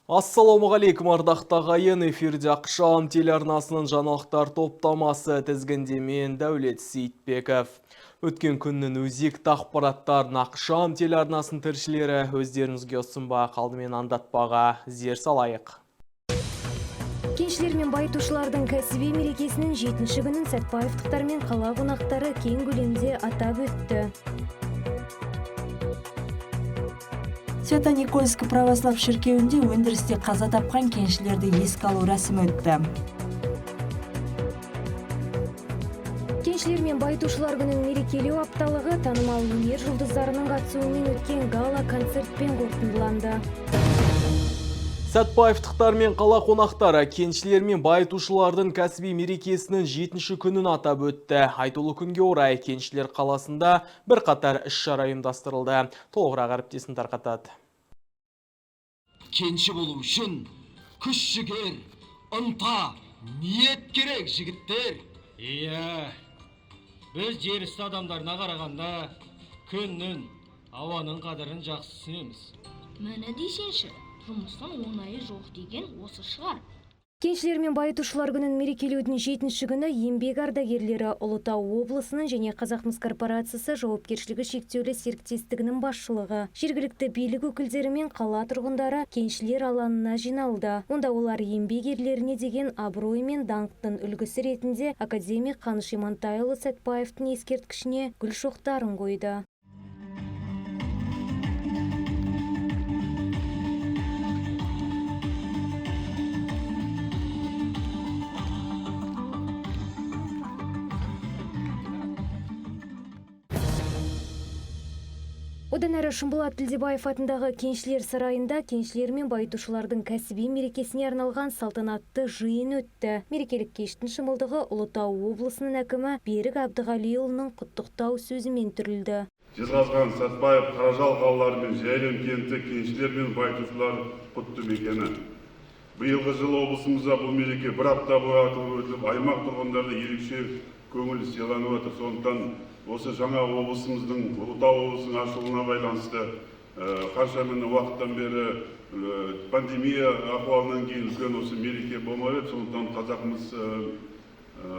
Ассалаумағалейкум, ардақты ағайын, эфирде Ақшам телеарнасының жаңалықтар топтамасы, тізгінде мен Дәулет Сейітбеков. Өткен күннің өзекті ақпараттарын Ақшам телеарнасының тілшілері өздеріңізге ұсынбақ. Алдымен аңдатпаға зер салайық. Кеншілер мен байытушылардың кәсіби мерекесінің жетінші күнін сәтбаевтықтар мен қала қонақтары кең көлемде атап өтті. Свято-Никольск православ шіркеуінде өндірісте қаза тапқан кеншілерді еске алу рәсімі өтті. Кеншілер мен байытушылар күнін мерекелеу апталығы танымал өнер жұлдыздарының қатысуымен өткен гала концертпен қорытындыланды. Сәтбаевтықтар мен қала қонақтары кеншілер мен байытушылардың кәсіби мерекесінің жетінші күнін атап өтті. Айтулы күнге орай кеншілер қаласында бірқатар іс-шара ұйымдастырылды. Толығырақ әріптесім тарқатады. Кенші болу үшін күш, жігер, ынта, ниет керек, жігіттер. Иә, біз жер үсті адамдарына қарағанда күннің, ауаның қадірін жақсы түсінеміз. Міне десеңші, жұмыстың оңайы жоқ деген осы шығар. Кеншілер мен байытушылар күнін мерекелеудің жетінші күні еңбек ардагерлері, Ұлытау облысының және Қазақмыс корпорациясы жауапкершілігі шектеулі серіктестігінің басшылығы, жергілікті билік өкілдері мен қала тұрғындары кеншілер алаңына жиналды. Онда олар еңбек ерлеріне деген абырой мен даңқтың үлгісі ретінде академик Қаныш Имантайұлы Сәтбаевтың ескерткішіне гүл шоқтарын қойды. Одан әрі Шымболат Тілдебаев атындағы кеншілер сарайында кеншілер мен байытушылардың кәсіби мерекесіне арналған салтанатты жиын өтті. Мерекелік кештің шымылдығы Ұлытау облысының әкімі Берік Әбдіғалиұлының құттықтау сөзімен түрілді. Жезқазған, Сәтбаев, Қаражал қалалары мен Жәйлім кенті кеншілер мен байытушылар құтты мекені. Биылғы жылы облысымызда бұл мереке бір апта бойы аталып өтіліп, аймақ тұрғындарына ерекше көңіл сыйланып отыр. Сондықтан осы жаңа облысымыздың, Ұлытау облысының ашылуына байланысты қанша міне уақыттан бері пандемия ахуалынан кейін үлкен осы мереке болмап еді. Сондықтан Қазақмыс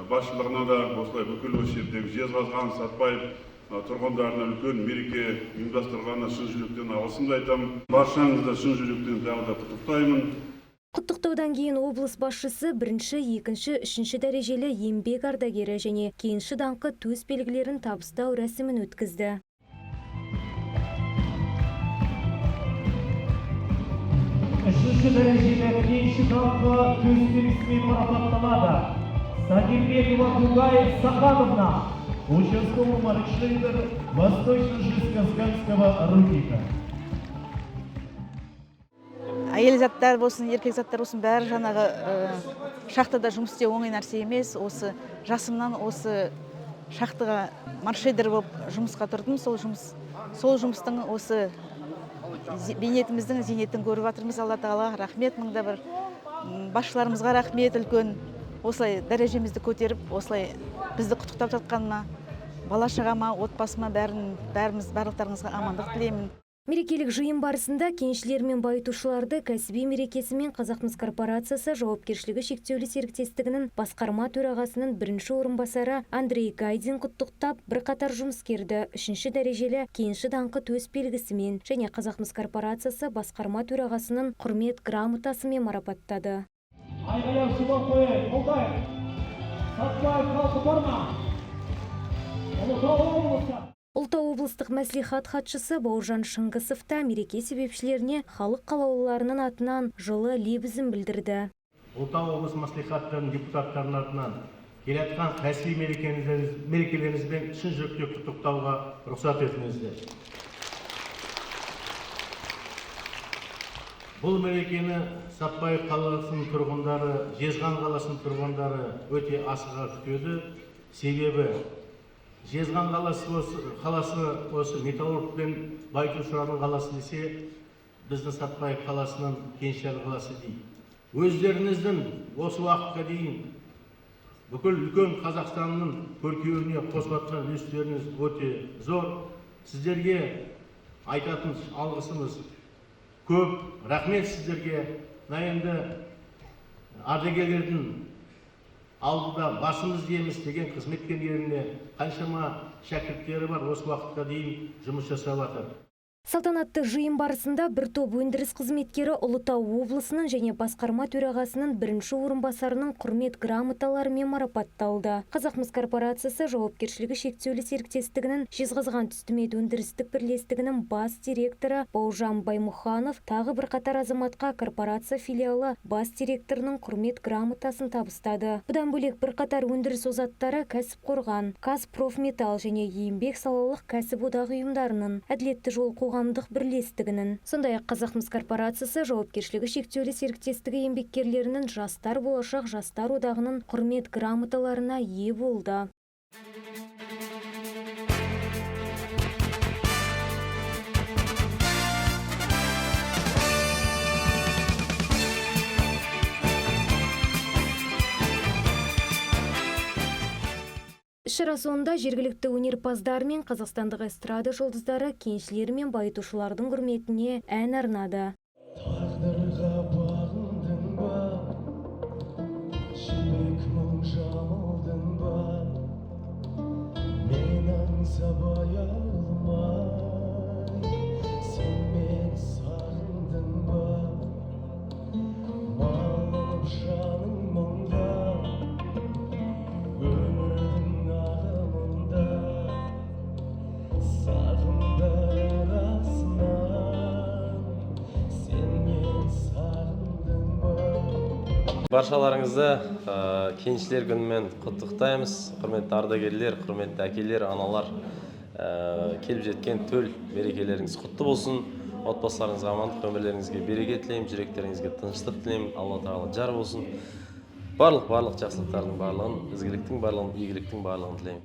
басшылығына да осылай бүкіл осы жердегі Жезқазған, Сәтбаев тұрғындарына үлкен мереке ұйымдастырғанына шын жүректен алғысымды айтамын. Баршаңызды шын жүректен тағы да құттықтаймын. Құттықтаудан кейін облыс басшысы бірінші, екінші, үшінші дәрежелі еңбек ардагері және кенші даңқы төс белгілерін табыстау рәсімін өткізді. Үшінші дәрежелі кенші даңқы төс белгісімен марапатталады Сагирбекова Тугай Сахановна, участковый маркшейдер Восточно-Жезказганского рудника. Әйел заттар болсын, еркек заттар болсын, бәрі жаңағы шахтада жұмыс істеу оңай нәрсе емес. Осы жасымнан осы шахтаға маркшейдер болып жұмысқа тұрдым. Сол жұмыстың осы бейнетіміздің зейнетін көріп жатырмыз. Алла тағалаға рахмет, мыңда бір басшыларымызға рахмет үлкен. Осылай дәрежемізді көтеріп, осылай бізді құттықтап жатқанына, бала шағама, отбасыма, бәріміз, барлықтарыңызға амандық тілеймін. Мерекелік жиын барысында кеншілер мен байытушыларды кәсіби мерекесімен Қазақмыс корпорациясы жауапкершілігі шектеулі серіктестігінің басқарма төрағасының бірінші орынбасары Андрей Гайдин құттықтап, бірқатар жұмыскерді үшінші дәрежелі кенші даңқы төс белгісімен және Қазақмыс корпорациясы басқарма төрағасының құрмет грамотасымен марапаттады. Айғайлап шулап қояйық, қолдайық. Сәтбаев халқы бар ма? Ұлытау облысы. Ұлытау облыстық мәслихат хатшысы Бауыржан Шыңғысов та мереке себепшілеріне халық қалаулыларының атынан жылы лебізін білдірді. Ұлытау облыс мәслихаттарының депутаттарының атынан келе жатқан кәсіби мерекелеріңізбен шын жүректен құттықтауға рұқсат етіңіздер. Бұл мерекені Сәтбаев қаласының тұрғындары, Жезқазған қаласының тұрғындары өте асыға күтеді. Себебі Жезқазған қаласы осы металлург пен байытушылардың қаласы десе, біздің Сәтбаев қаласының кеншілер қаласы дейді. Өздеріңіздің осы уақытқа дейін бүкіл үлкен Қазақстанның көркеюіне қосып жатқан үлестеріңіз өте зор. Сіздерге айтатын алғысымыз көп. Рахмет сіздерге. Мына енді ардагерлердің алдында басымыз иеміз деген қызметкерлеріне қаншама шәкірттері бар, осы уақытқа дейін жұмыс жасап жатыр. Салтанатты жиын барысында бір топ өндіріс қызметкері Ұлытау облысының және басқарма төрағасының бірінші орынбасарының құрмет грамоталарымен марапатталды. Қазақмыс корпорациясы жауапкершілігі шектеулі серіктестігінің Жезқазған түстімет өндірістік бірлестігінің бас директоры Бауыржан Баймұханов тағы бірқатар азаматқа корпорация филиалы бас директорының құрмет грамотасын табыстады. Бұдан бөлек бірқатар өндіріс озаттары Кәсіпқорған, Қазпрофметалл және Еңбек салалық кәсіподақ ұйымдарының, Әділетті жол қоғамдық бірлестігінің, сондай-ақ Қазақмыс корпорациясы жауапкершілігі шектеулі серіктестігі еңбеккерлерінің Жастар болашақ жастар одағының құрмет грамоталарына ие болды. Іс-шара соңында жергілікті өнерпаздар мен қазақстандық эстрада жұлдыздары кеншілер мен байытушылардың құрметіне ән арнады. Тағдырға бағындың ба, жібек мұң жамылдың ба, мен аңсап аяламай, сен мені сағындың ба, малынып жаның мұңға, өмірдің ағымында, сағымдар арасынан, сен мені сағындың ба. Баршаларыңызды кеншілер күнімен құттықтаймыз. Құрметті ардагерлер, құрметті әкелер, аналар, келіп жеткен төл мерекелеріңіз құтты болсын. Отбасыларыңызға амандық, өмірлеріңізге береке тілеймін, жүректеріңізге тыныштық тілеймін. Алла тағала жар болсын. Барлық жақсылықтардың барлығын, ізгіліктің барлығын, игіліктің барлығын тілеймін.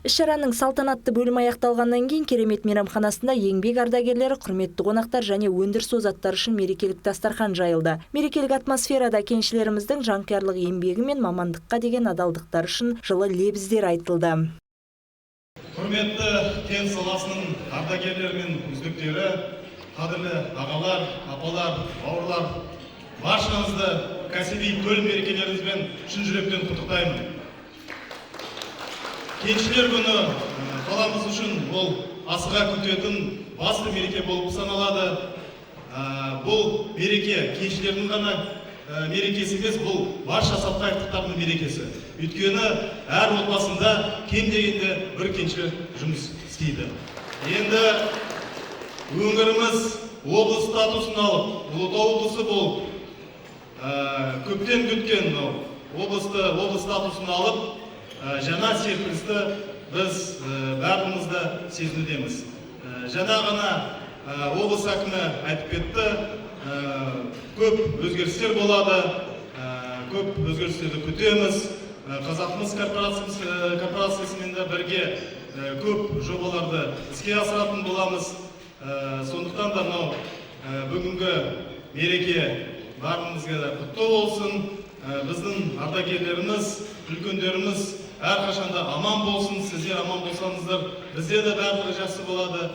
Іс-шараның салтанатты бөлімі аяқталғаннан кейін Керемет мейрамханасында еңбек ардагерлері, құрметті қонақтар және өндіріс озаттары үшін мерекелік дастархан жайылды. Мерекелік атмосферада кеншілеріміздің жанқиярлық еңбегі мен мамандыққа деген адалдықтары үшін жылы лебіздер айтылды. Құрметті кен саласының ардагерлері мен үздіктері, қадірлі ағалар, апалар, бауырлар, баршаңызды кәсіби төл мерекелеріңізбен шын жүректен құттықтаймын. Кеншілер күні қаламыз үшін ол асыға күтетін басты мереке болып саналады. Бұл мереке кеншілердің ғана мерекесі емес, бұл барша сәтбаевтықтардың мерекесі. Өйткені әр отбасында кем дегенде бір кенші жұмыс істейді. Енді өңіріміз облыс статусын алып, Ұлытау облысы болып, көптен күткен облыс статусын алып, жаңа серпілісті біз барлығымыз да сезінудеміз. Жаңа ғана облыс әкімі айтып кетті, көп өзгерістер болады, көп өзгерістерді күтеміз. Қазақмыс корпорациясымен де бірге көп жобаларды іске асыратын боламыз. Сондықтан да мынау бүгінгі мереке барлығымызға да құтты болсын. Біздің ардагерлеріміз, үлкендеріміз әрқашанда аман болсын. Сіздер аман болсаңыздар, бізде де барлығы жақсы болады.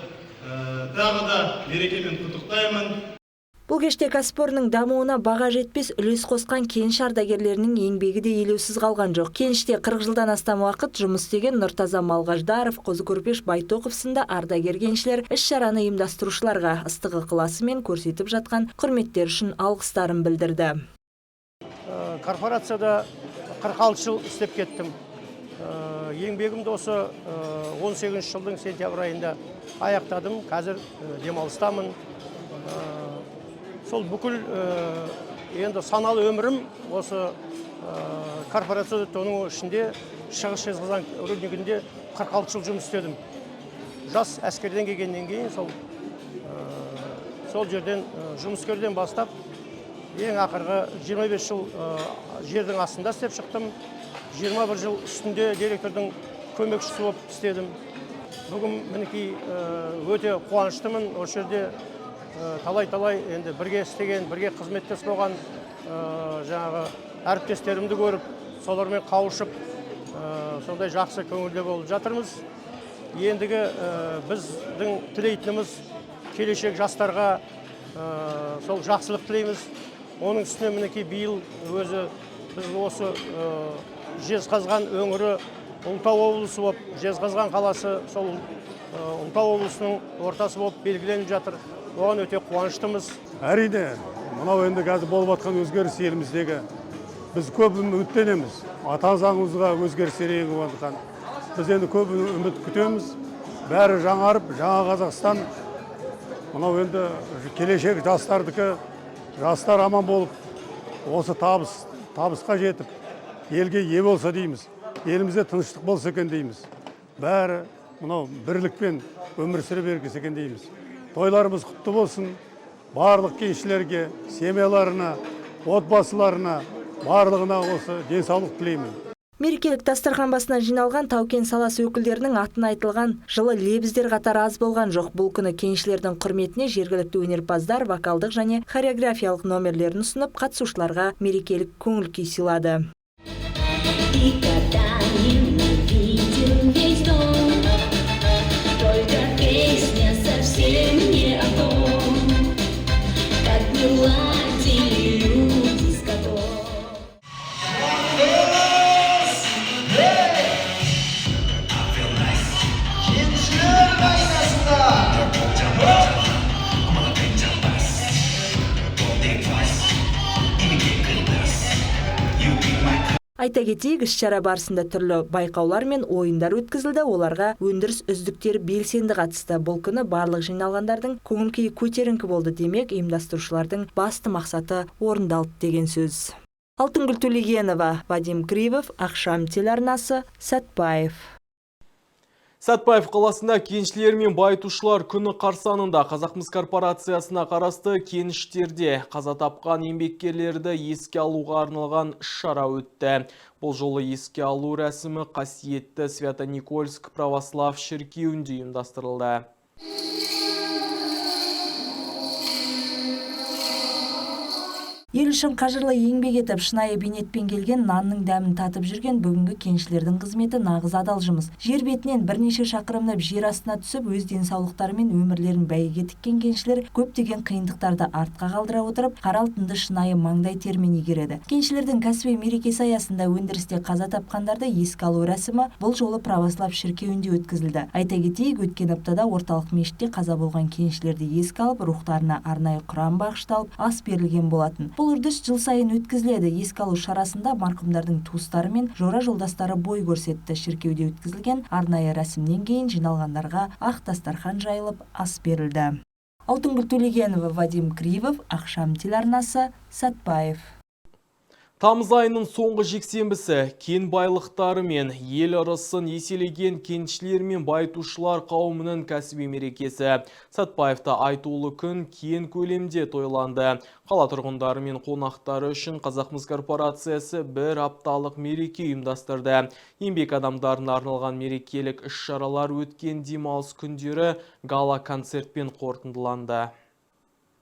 Тағы да мерекемен құттықтаймын. Бұл кеште кәсіпорынның дамуына баға жетпес үлес қосқан кеніш ардагерлерінің еңбегі де елеусіз қалған жоқ. Кеніште 40 жылдан астам уақыт жұмыс істеген Нұртаза Малғаждаров, Қозы Көрпеш Байтоқов сынды ардагер кеншілер іс-шараны ұйымдастырушыларға ыстық ықыласымен көрсетіп жатқан құрметтері үшін алғыстарын білдірді. Корпорацияда 46 жыл істеп кеттім. Еңбегімді осы 18 жылдың сентябрь айында аяқтадым. Қазір демалыстамын. Сол бүкіл енді саналы өмірім осы корпорацияда, оның ішінде Шығыс Жезқазған руднигінде 46 жыл жұмыс істедім. Жас әскерден келгеннен кейін сол жерден жұмыскерден бастап ең ақырғы 25 жыл жердің астында істеп шықтым. 21 жыл үстінде директордың көмекшісі болып істедім. Бүгін мінекей өте қуаныштымын. Осы жерде талай-талай енді бірге істеген, бірге қызметтес болған жаңағы әріптестерімді көріп, солармен қауышып, сондай жақсы көңілде болып жатырмыз. Ендігі біздің тілейтініміз келешек жастарға Сол жақсылық тілейміз. Оның үстіне мінекей биыл өзі біз осы Жезқазған өңірі Ұлытау облысы болып, Жезқазған қаласы сол Ұлытау облысының ортасы болып белгіленіп жатыр. Оған өте қуаныштымыз. Әрине, мынау енді қазір болып жатқан өзгеріс еліміздегі. Біз көп үміттенеміз. Ата заңымызға өзгерістер еніп жатқан. Біз енді көп үміт күтеміз. Бәрі жаңарып, жаңа Қазақстан. Мынау енді келешек жастардікі, жастар аман болып, осы табысқа жетіп, елге ие болса дейміз. Елімізде тыныштық болса екен дейміз. Бәрі мынау бірлікпен өмір сүре бергісі екен дейміз. Тойларымыз құтты болсын. Барлық кеншілерге, семьяларына, отбасыларына, барлығына осы денсаулық тілеймін. Мерекелік дастархан басына жиналған тау-кен саласы өкілдерінің атына айтылған жылы лебіздер қатары аз болған жоқ. Бұл күні кеншілердің құрметіне жергілікті өнерпаздар вокалдық және хореографиялық номерлерін ұсынып, қатысушыларға мерекелік көңіл күй сыйлады. Айта кетейік, іс-шара барысында түрлі байқаулар мен ойындар өткізілді. Оларға өндіріс үздіктері белсенді қатысты. Бұл күні барлық жиналғандардың көңіл күйі көтеріңкі болды. Демек, ұйымдастырушылардың басты мақсаты орындалды деген сөз. Алтынгүл Төлегенова, Вадим Кривов, Ақшам телеарнасы, Сәтпаев. Сәтпаев қаласында кеншілер мен байытушылар күні қарсаңында Қазақмыс корпорациясына қарасты кеніштерде қаза тапқан еңбеккерлерді еске алуға арналған шара өтті. Бұл жолы еске алу рәсімі қасиетті Свято-Никольск православ шіркеуінде ұйымдастырылды. Ел үшін қажырлы еңбек етіп, шынайы бейнетпен келген нанның дәмін татып жүрген бүгінгі кеншілердің қызметі нағыз адал жұмыс. Жер бетінен бірнеше шақырымдап жер астына түсіп, өз денсаулықтары мен өмірлерін бәйгеге тіккен кеншілер көптеген қиындықтарды артқа қалдыра отырып, қара алтынды шынайы маңдай термен игереді. Кеншілердің кәсіби мерекесі аясында өндірісте қаза тапқандарды еске алу рәсімі бұл жолы православ шіркеуінде өткізілді. Айта кетейік, өткен аптада орталық мешітте қаза болған кеншілерді еске алып, рухтарына арнайы құран бағышталып, ас берілген болатын. Бұл үрдіс жыл сайын өткізіледі. Еске алу шарасында марқұмдардың туыстары мен жора жолдастары бой көрсетті. Шіркеуде өткізілген арнайы рәсімнен кейін жиналғандарға ақ дастархан жайылып, ас берілді. Алтынгүл Төлегенова, Вадим Кривов, Ақшам телеарнасы, Сәтпаев. Тамыз айының соңғы жексенбісі кен байлықтары мен ел ырысын еселеген кеншілер мен байытушылар қауымының кәсіби мерекесі. Сәтпаевта айтулы күн кең көлемде тойланды. Қала тұрғындары мен қонақтары үшін Қазақмыс корпорациясы бір апталық мереке ұйымдастырды. Еңбек адамдарына арналған мерекелік іс-шаралар өткен демалыс күндері гала концертпен қорытындыланды.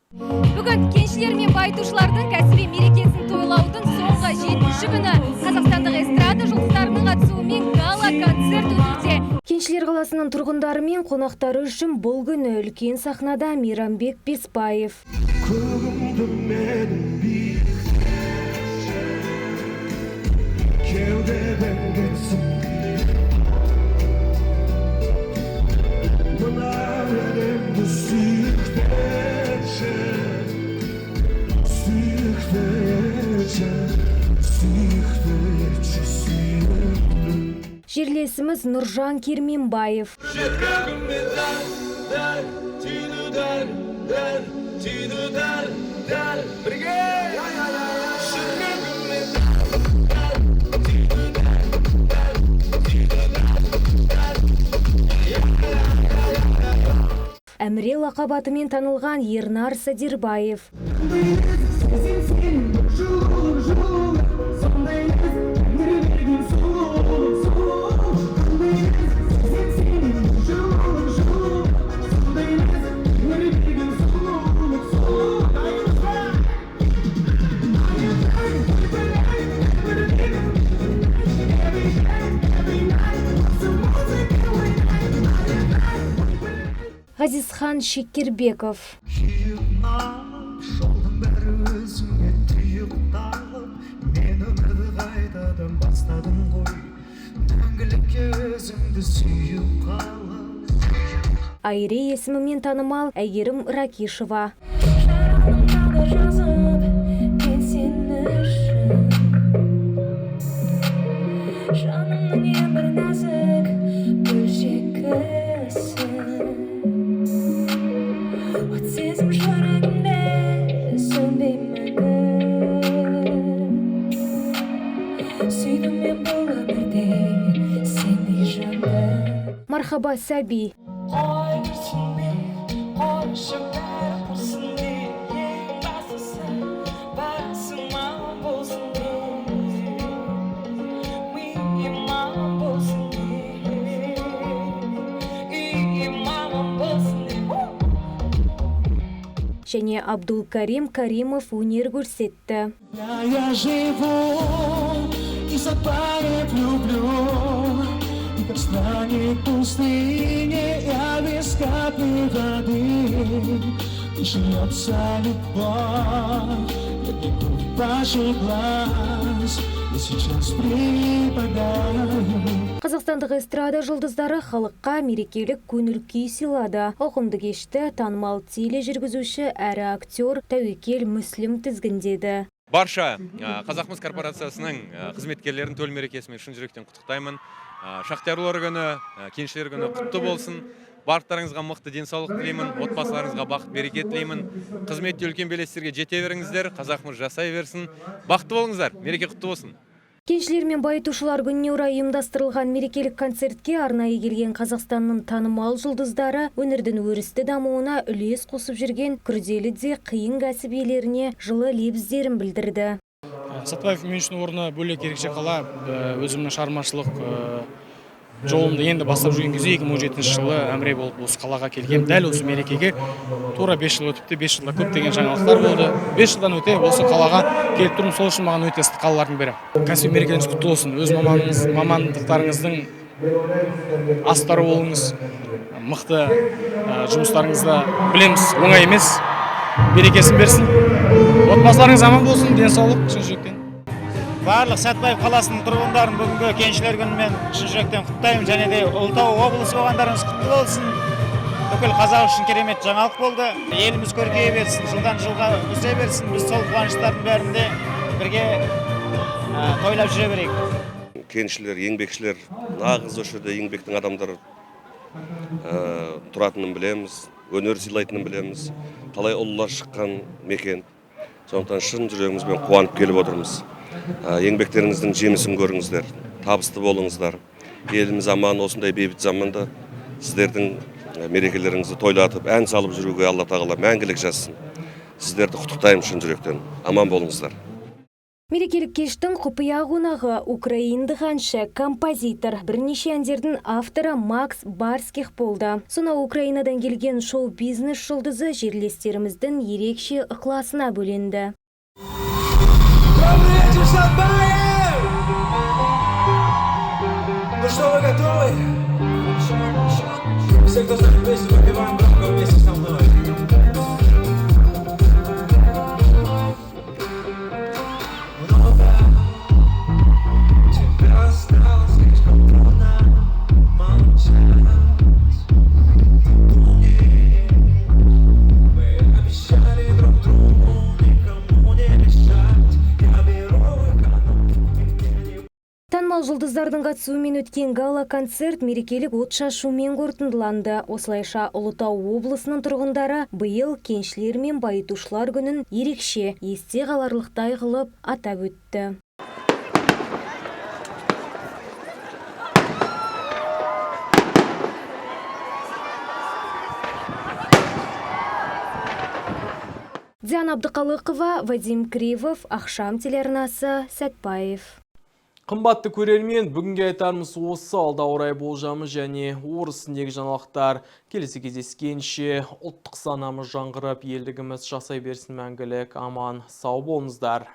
Бүгін кеншілер мен байытушылардың кәсіби мерекесін тойлаудың соңғы 7-ші күні Қазақстандық эстрада жұлдыздарының қатысуымен гала концерт өтуде. Кеншілер қаласының тұрғындары мен қонақтары үшін бұл күні үлкен сахнада Мейрамбек Беспаев. Көгімді менің биіктетші, кеудеден кетсін. Мына әлемді сүйіктетші, сүйіктетші, сүйіктетші, сүйікті. Жерлесіміз Нұржан Керменбаев. Жеткігіме дәл, дәл, тиді дәл, дәл, тиді дәл, дәл, бірге! Жүрегіме дәл, тиді дәл, дәл, тиді дәл, дәл. Әміре лақап атымен танылған Ернар Садирбаев. Ғазизхан Шекербеков. Алып, жолдың бәрі өзіңе тұйықталып, мен өмірді қайтадан бастадым ғой, мәңгілікке өзіңді сүйіп қалып. Айри есімімен танымал Әйгерім Ракишева. Жазып мен сен үшін, жанымның ең бір нәзік бөлшегісің. От сезім жүрегімде сөнбей мәңгі. Сүйдім мен бұл өмірде сендей жанды. Мархаба Сәби. Қой күрсінбе, қойшы, бәрі құрсын де, ең бастысы басым аман болсын де, миым аман болсын де, үйім аман болсын де. Және Абдулкарим Каримов өнер көрсетті. Я живу и Сатпаев люблю, и как странник пустыни я без капли воды. И шьется любовь, я бегу в ваших глаз, и сейчас припадаю. Қазақстандық эстрада жұлдыздары халыққа мерекелік көңіл күй сыйлады. Ауқымды кешті танымал тележүргізуші әрі актер Тәуекел Мүслім тізгіндеді. Барша Қазақмыс корпорациясының қызметкерлерін төл мерекесімен шын жүректен құттықтаймын. Шахтерлар күні, кеншілер күні құтты болсын. Барлықтарыңызға мықты денсаулық тілеймін, отбасыларыңызға бақыт, береке тілеймін. Қызметте үлкен белестерге жете беріңіздер, Қазақмыс жасай берсін. Бақытты болыңыздар, мереке құтты болсын. Кеншілер мен байытушылар күніне орай ұйымдастырылған мерекелік концертке арнайы келген Қазақстанның танымал жұлдыздары өңірдің өрісті дамуына үлес қосып жүрген күрделі де қиын кәсіп иелеріне жылы лебіздерін білдірді. Сәтбаев мен үшін орны бөлек, ерекше қала. Өзімнің шығармашылық жолымды енді бастап жүрген кезде 2017 жылы әміре болып осы қалаға келгем. Дәл осы мерекеге тура 5 жыл өтіпті. 5 жылда көптеген жаңалықтар болды. 5 жылдан өте осы қалаға келіп тұрмын. Сол үшін маған өте ыстық қалалардың бірі. Кәсіби мерекелеріңіз құтты болсын. Өз мамандықтарыңыздың астары болыңыз. Мықты жұмыстарыңызда білеміз, оңай емес. Берекесін берсін. Отбасыларыңыз аман болсын, денсаулық шын жүректен. Барлық Сәтбаев қаласының тұрғындарын бүгінгі кеншілер күнімен шын жүректен құттықтаймын және де Ұлытау облысы болғандарыңыз құтты болсын. Бүкіл қазақ үшін керемет жаңалық болды. Еліміз көркейе берсін, жылдан жылға өсе берсін. Біз сол қуаныштардың бәрінде бірге тойлап жүре берейік. Кеншілер, еңбекшілер, нағыз осы жерде еңбектің адамдары тұратынын білеміз, өнер сыйлайтынын білеміз. Талай ұлылар шыққан мекен. Сондықтан шын жүрегімізбен қуанып келіп отырмыз. Еңбектеріңіздің жемісін көріңіздер, табысты болыңыздар. Еліміз аман, осындай бейбіт заманда сіздердің мерекелеріңізді тойлатып, ән салып жүруге Алла тағала мәңгілік жазсын. Сіздерді құттықтаймын шын жүректен. Аман болыңыздар. Мерекелік кештің құпия қонағы украиндық әнші, композитор, бірнеше әндердің авторы Макс Барских болды. Сонау Украинадан келген шоу-бизнес жұлдызы жерлестеріміздің ерекше ықыласына бөленді. Добрый вечер, Сатпаев! Ну что, вы готовы? Все, кто знает песню, выпиваем громко вместе со мной. Много тебя стало слишком трудно молчать. Мы обещали друг другу никому не мешать. Я беру выходной. Танымал жұлдыздардың қатысуымен өткен гала-концерт мерекелік отшашумен қорытындыланды. Осылайша Ұлытау облысының тұрғындары биыл кеншілер мен байытушылар күнін ерекше есте қаларлықтай қылып атап өтті. Диана Абдықалықова, Вадим Кривов, Ақшам телеарнасы, Сәтбаев. Қымбатты көрермен, бүгінге айтарымыз осы. Алда орай болжамы және орыс тіліндегі жаңалықтар. Келесі кездескенше ұлттық санамыз жаңғырып, елдігіміз жасай берсін мәңгілік. Аман, сау болыңыздар.